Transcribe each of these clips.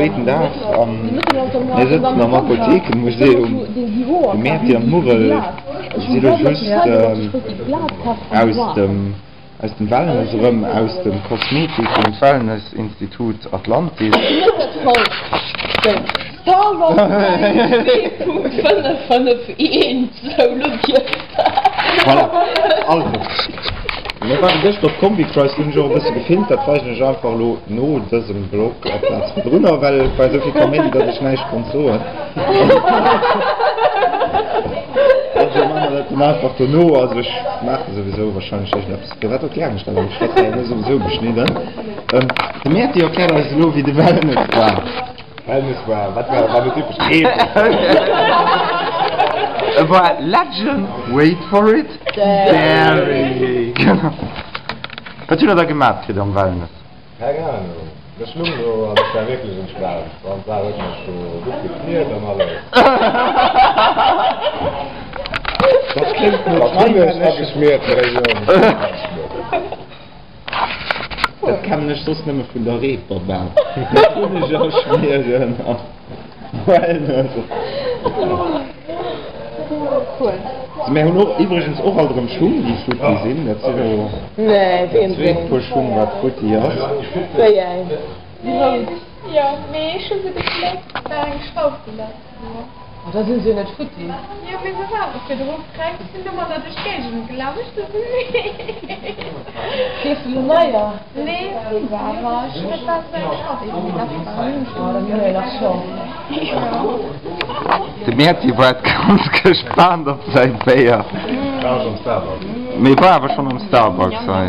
zweeten Dag a mir sëtzen am Apothekenmuseum. De Mäerti an d'Murel si lo just aus dem aus dem Wellness erëm, aus dem Kosmetik und Wellnessinstitut Atlantis. Voilà, also, mir waren gëschter op Combichrist, hunn ech och e bësse gefilmt, dat weisen ech einfach elo no dësem Vlog aplaz virdrunner, well et war esou vill Kaméidi, datt ech näischt konnt soen. Also maache mer dat dann einfach dono, also ech maache souwisou wahrscheinlech iergendeppes, firwat erklären ech dat elo, ech dat war jo elo souwisou geschnidden. De Mäerti erkläert eis elo wéi de Wellness war. Wellness war, wat war, war net typesch epesch. E war legend, wait for it, daring. Genau. Wat hutt der da gemat kritt am Wellness? Keng Ahnung, ech lung do an ech war wierklech entspaant an d'Sar huet mech do gutt gekniet an alles. Dat kléngt no Mat Hunneg ageschmiert, mä Dat kennen ech soss nëmme vun der Reeperbahn. Mat Hunneg aschmieren a Wellness. Sou, mär hunn och iwwregens och alt erëm Schung, déi futti sinn. Dat si lo dat zweet Puer Schung, wat futti ass. Wéi eng? Déi rout? Jo, mee ech hu se gefléckt, war eng Schrauf déi lass war. Oh, da sinn se jo net futti. Jo, mee se ware virdru fräi. Ech sinn domadder duerch d'Géigend gelaf. Ech sot, Nee. Keefs de lo neier? Nee, si se awer. Ech hunn, et war esou eng Schrauf eben, déi lass war. Oh, dann hu mir jo nach Chance. De Mäerti waart ganz gespaant op säi Béier. War ech am Starbucks. Mee war awer schonn am Starbucks hei.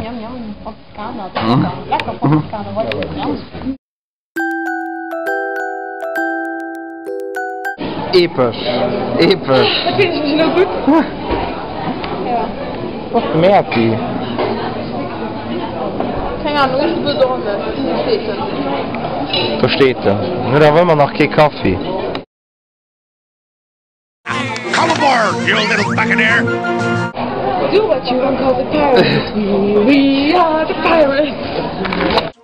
Epesch, epesch. Dat finn ech mech elo gutt. Jo. Wou ass de Mäerti? Keng Ahnung, ech weess och net. Do steet en. Do steet en. En huet awer ëmmer nach kee Kaffi. Come aboard, you little buccaneer! Do what you want cause the pirates we are the pirates!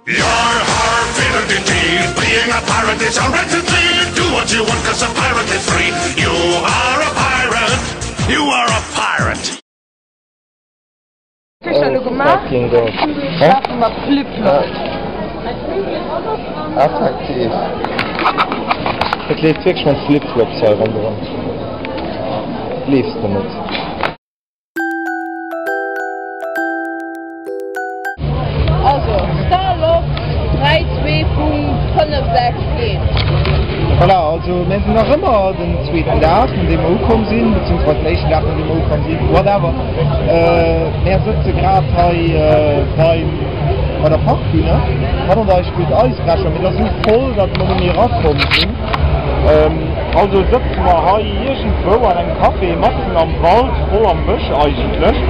You're har-fiddle-dee-dee, being a pirate is alright to be. Do what you want cause a pirate is free. You are a pirate, you are a pirate! Hues dat elo gemaach? Fucking God. Schlafe mat Flip-Flops. Effektiv. Et leeft wierklech mat Flip-Flops hei ronderëm. Gleefs de net. Also, Starlog 3 2.5 6 1. Voilà, also mir sinn nach ëmmer den zweeten Dag, no deem mer ukomm sinn, beziehungsweise den éischten Dag, no deem mer ukomm sinn, whatever. Mär sëtze grad hei beim, bei der Parkbühne. Hannert eis spillt Eisbrecher, mee et ass esou voll, datt mer net méi erakomm sinn. Also sëtze mer hei iergendwou an engem Café matzen am Wald, voll am Bësch eigentlech,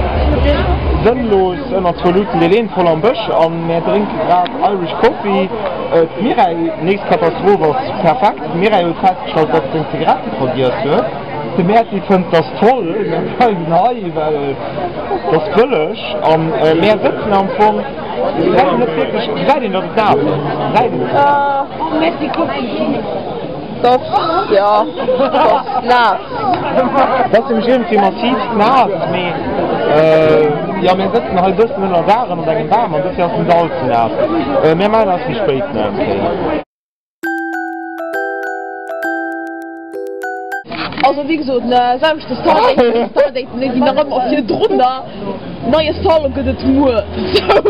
sënnlos ënner zwou Luuten dee Leen, voll am Bësch, a mär drénke grad Irish Coffee. D'Mireille, nächst Katastroph ass perfekt, d'Mireille huet festgestallt, datt se seng Zigarette vergiess huet. De Mäerti fënnt dass toll, mär bleiwen hei well et ass bëlleg an mär sëtzen am Fong, gesäit een net wierklech, gesäit een datt et naass ass? Gesäit een et? Mäerti kuckt Dass, jo, dass naass. Et ass nämlech iergendwéi massiv naass, mee jo mär sëtzen hei e bëssen ënner Daach ënnert engem Bam an dofir ass den Dall ze naass. Mär maachen eis méi spéit nach eng Kéier. Also wéi gesot, Samschde Stardaten, Stardaten ginn nach ëmmer virdrunner. Neie Salon gëtt et muer. Sou.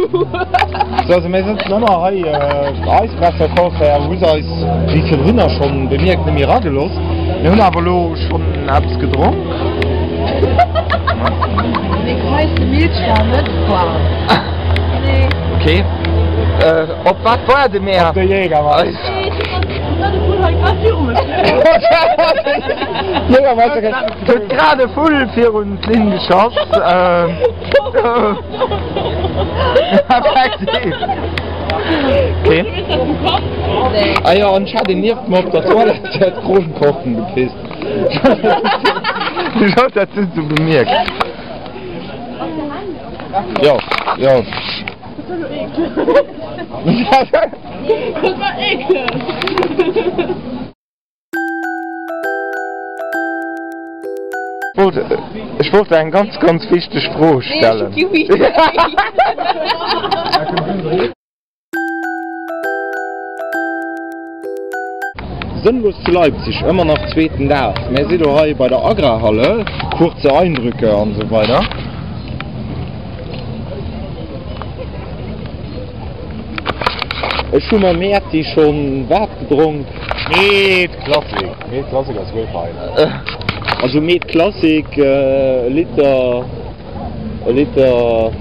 Sou, also mir sëtzen ëmmer hei Eisbrecher Concert, hu se eis wéi virdrunner schonn bemierkt net méi eragelooss. Mir hunn awer elo schonn eppes gedronk. Deng heiste Milch war net waarm. Nee. Okay. Op wat waarde mir? Op de Jägermeister. Jägermeister huet grad e Vull virun d'Linn geschoss. Effektiv. Okay. Ah jo, an ech hat een nieft mer op der Toilette, der huet Kronkorken gepisst. Ech hat dat just esou bemierkt. Jo, jo. Dat war lo eekleg. Dat war eekleg. Ech wollt der eng ganz ganz wichteg Fro stellen. Sënnlos zu Leipzig, ëmmer nach zweeten Dag. Mär si lo hei bei der Agrarhalle, kurze Eindrücke an esou weider. Ech hu mam Mäerti schonn wat gedronk? Mead Classic, Mead Classic ass wuel fein. Also Mead Classic, e Liter. E Liter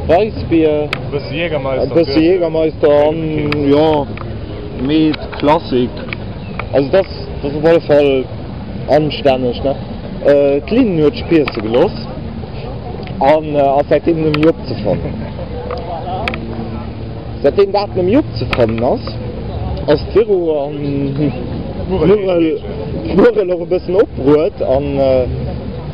Weissbier, e bësse Jägermeister, e bësse Jägermeister an jo Mead Classic. Also dat ass op alle Fall anstänneg ne. D'Lynn huet sech pierce gelooss an ass säitdeem net méi opzefannen. Säitdeem dat net méi opzefannen ass, ass d'Vero an d'Murel och e bëssen opbruet an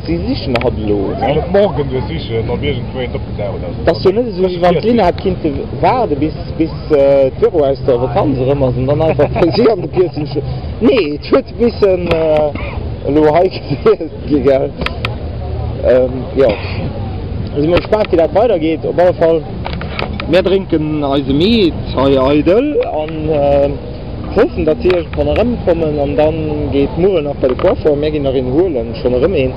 si sichen hatt elo. Si ginn et morgen duerchsichen, ob iergendwou eent opgedaucht ass. Et ass jo net esou, wéi wann d'Lynn hätt kinnte waarde bis d'Vero aus der Vakanz erëm ass an dann einfach bei si an de Piercing. Nee, et huet missen elo hei gewiesst gi, gell? Jo, si mol gespaant, wéi dat weidergeet. Op alle Fall. Mär drénken eise Mead hei eidel an hoffen, datt si iergendwann erëmkommen an dann geet d'Murel nach bei de Coiffeur. Mär ginn nach een huelen, schonn erëm een.